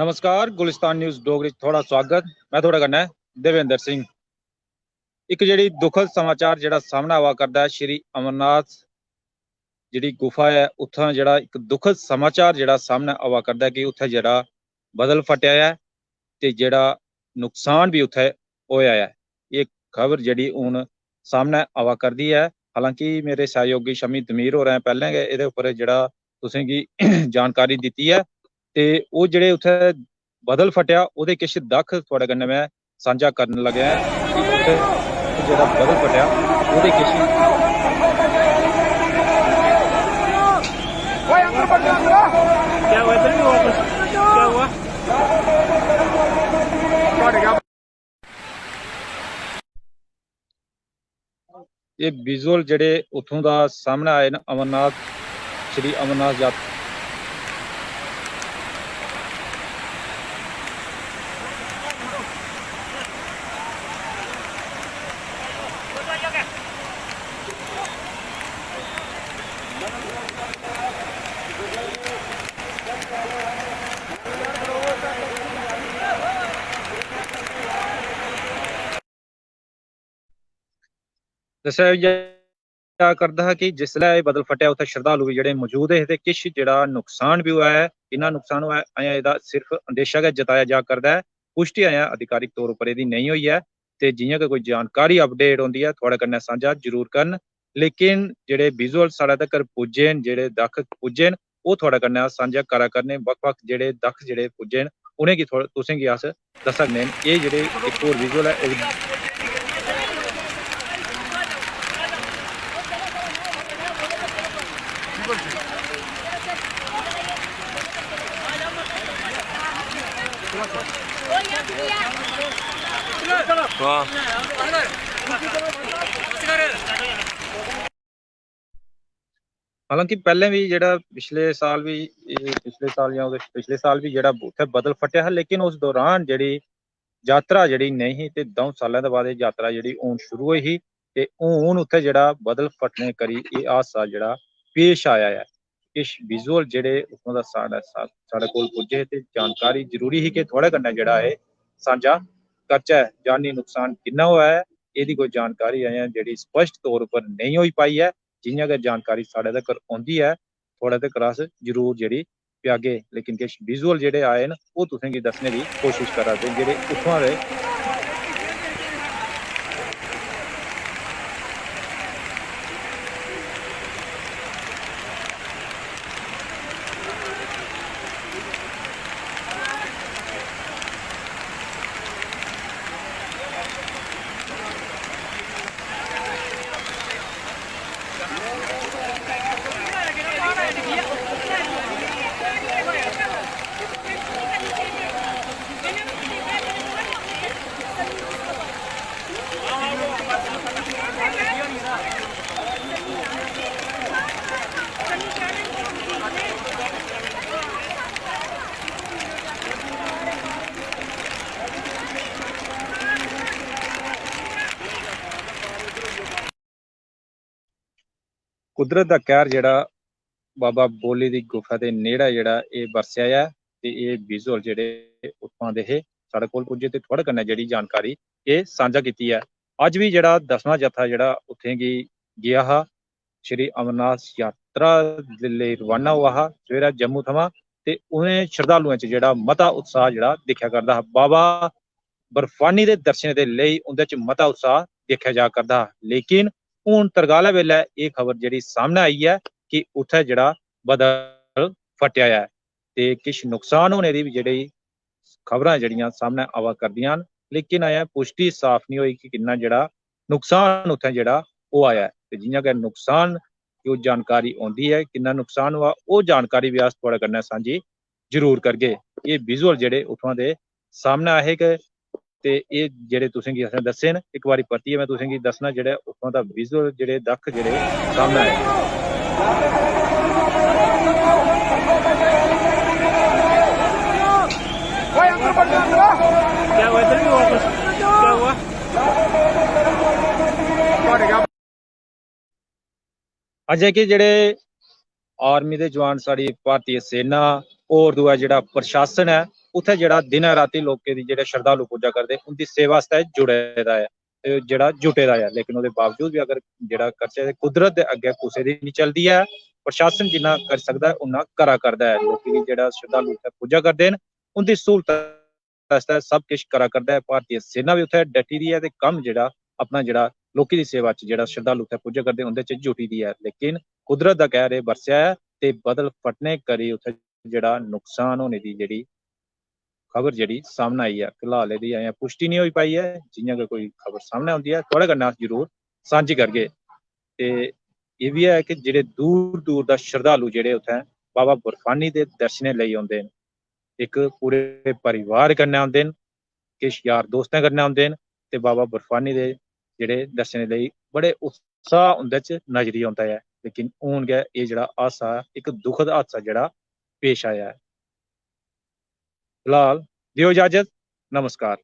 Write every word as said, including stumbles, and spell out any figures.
नमस्कार, गुलिस्तान न्यूज़ डोगरी च थुआढ़ा सुआगत। में थुआढ़े कन्नै देवेंद्र सिंह। इक जेह्ड़ी दुखद समाचार जेह्ड़ा सामनै आवा करदा ऐ, श्री अमरनाथ जेह्ड़ी गुफा ऐ, उत्थां जेह्ड़ा इक दुखद समाचार जेह्ड़ा सामनै आवा करदा ऐ कि उत्थै जेह्ड़ा बदल फटेआ ऐ ते जेह्ड़ा नुकसान बी उत्थै होएआ ऐ। एह् खबर जेह्ड़ी हून सामनै आवा करदी ऐ। हालांकि मेरे सैहयोगी शमी दमीर होरें पैह्लें गै एह्दे उप्पर जेह्ड़ा तुसेंगी जानकारी दित्ती ऐ ते ओह् जेह्ड़े उत्थै बदल फटेआ, ओह्दे किश दक्ख थुआढ़े कन्नै में सांझा करन लगेआ ऐ कि उत्थै जेह्ड़ा बदल फटेआ, ओह्दे किश क्या हुआ? इधर भी हुआ कुछ? क्या हुआ? एह् विजुअल जेह्ड़े उत्थूं दा सामनै आए न, अमरनाथ, श्री अमरनाथ यात्रा। दस्सेआ जा करदा हा कि जिसलै एह् बदल फटेआ, उत्थै श्रद्धालु बी जेह्ड़े मौजूद हे ते किश जेह्ड़ा नुकसान बी होआ ऐ। किन्ना नुकसान होआ ऐ, अजें एह्दा सिर्फ अंदेशा गै जताया जा करदा ऐ, पुश्टी अजें आधिकारिक तौर उप्पर एह्दी नेईं होई ऐ। ते जि'यां गै कोई जानकारी, अपडेट होंदी ऐ, थुआढ़े कन्नै सांझा जरूर करन। लेकिन जेह्ड़े विजुअल साढ़े तगर पुज्जे न, जेह्ड़े दक्ख पुज्जे न, ओह् थुआढ़े कन्नै अस सांझा करा करने। बक्ख-बक्ख जेह्ड़े दक्ख जेह्ड़े पुज्जे न, उ'नेंगी थुआ-, तुसेंगी अस दस्सा करने न। एह् जेह्ड़े इक होर विजुअल ऐ, ओह् वाह। हालांकि पैह्लें बी जेह्ड़ा पिछले साल बी, एह् पिछले साल जां ओह्दे पिछले साल बी जेह्ड़ा उत्थै बदल फटेआ हा, लेकिन उस दौरान जेह्ड़ी यात्रा जेह्ड़ी नेईं ही ते द'ऊं साल्लें दे बाद एह् यात्रा जेह्ड़ी हून शुरू होई ही ते हून उत्थै जेह्ड़ा बदल फटने करी एह् हादसा जेह्ड़ा पेश आया ऐ। किश विजुअल जेह्ड़े उत्थूं दा साढ़े सा-, साढ़े कोल पुज्जे हे ते जानकारी जरूरी ही कि थुआढ़े कन्नै जेह्ड़ा एह् सांझा करचै। जानी नुकसान किन्ना होआ ऐ, एह्दी कोई जानकारी अजें जेह्ड़ी स्पष्ट तौर उप्पर नेईं होई पाई ऐ। जि'यां गै जानकारी साढ़े तगर औंदी ऐ, थुआढ़े तगर अस जरूर जेह्ड़ी पजागे, लेकिन किश विजुअल जेह्ड़े आए न, ओह् तुसेंगी दस्सने दी कोशश करा दे, जेह्ड़े उत्थुआं दे। कुदरत दा कहर जेह्ड़ा बाबा बोली दी गुफा दे नेड़े जेह्ड़ा एह् बरसेआ ऐ ते एह् विजुअल जेह्ड़े उत्थुआं दे हे, साढ़े कोल पुज्जे ते थुआढ़े कन्नै जेह्ड़ी जानकारी एह् सांझा कीती ऐ। अज्ज बी जेह्ड़ा दसमां जत्था जेह्ड़ा उत्थें गी गेआ हा, श्री अमरनाथ यात्रा दे लेई रवाना होआ हा सवेरै जम्मू थमां, ते उ'नें शरधालुएं च जेह्ड़ा मता उत्साह जेह्ड़ा दिक्खेआ करदा हा। बाबा बर्फानी दे दर्शनें दे लेई उं'दे च मता उत्साह दिक्खेआ जा करदा हा। लेकिन हून तरकालै बेल्लै एह् खबर जेह्ड़ी सामनै आई ऐ कि उत्थै जेह्ड़ा बदल फटेआ ऐ ते किश नुकसान होने दी बी जेह्ड़ी खबरां जेह्ड़ियां सामनै आवा करदियां न, लेकिन अजें पुश्टी साफ निं होई कि किन्ना जेह्ड़ा नुकसान उत्थै जेह्ड़ा होआ ऐ। ते जि'यां गै नुकसान दी ओह् जानकारी औंदी ऐ, किन्ना नुकसान होआ, ओह् जानकारी बी अस थुआढ़े कन्नै सांझी जरूर करगे। एह् विजुअल जेह्ड़े उत्थुआं दे सामनै आए हे कि, ते एह् जेह्ड़े तुसेंगी असें दस्से न, इक बारी परतियै में तुसेंगी दस्सना जेह्ड़ा उत्थुआं दा विजुअल जेह्ड़े दक्ख जेह्ड़े सामनै आए। क्या हुआ? इधर भी हुआ कुछ? क्या हुआ? अजें कि जेह्ड़े आर्मी दे जवान, साढ़ी भारतीय सेना, होर दूआ जेह्ड़ा प्रशासन ऐ, उत्थै जेह्ड़ा दिनै रातीं लोकें दी जेह्ड़े शरधालु पूजा करदे, उं'दी सेवा आस्तै जुड़े दा ऐ, ते जेह्ड़ा जुटे दा ऐ। लेकिन ओह्दे बावजूद बी अगर जेह्ड़ा करचै ते कुदरत दे अग्गें कुसै दी निं चलदी ऐ। प्रशासन जिन्ना करी सकदा ऐ, उन्ना करा करदा ऐ। लोकें दी जेह्ड़ा शरधालु उत्थै पूजा करदे न, उं'दी स्हूलत आस्तै सब किश करा करदा ऐ। भारतीय सेना बी उत्थै डटी दी ऐ ते कम्म जेह्ड़ा अपना जेह्ड़ा लोकें दी सेवा च जेह्ड़ा शरधालु उत्थै पूजा करदे, उं'दे च जुटी दी ऐ। लेकिन कुदरत दा कहर एह् बरसेआ ऐ ते बदल फटने करी उत्थै जेह्ड़ा नुकसान होने दी जेह्ड़ी खबर जेह्ड़ी सामनै आई ऐ, फिलहाल एह्दी अजें पुश्टि निं होई पाई ऐ। जि'यां गै कोई खबर सामनै औंदी ऐ, थुआढ़े कन्नै अस जरूर सांझी करगे। ते एह् बी ऐ कि जेह्ड़े दूर दूर दा शरधालु जेह्ड़े उत्थै बाबा बर्फानी दे दर्शनें लेई औंदे न, इक पूरे परिवार कन्नै औंदे न, किश यार दोस्तें कन्नै औंदे न, ते बाबा बर्फानी दे जेह्ड़े दर्शनें लेई बड़े उत्साह उं'दे च नजरी औंदा ऐ। लेकिन हून गै एह् जेह्ड़ा हादसा, इक दुखद हादसा जेह्ड़ा पेश आया ऐ। फिलहाल देओ इजाजत, नमस्कार।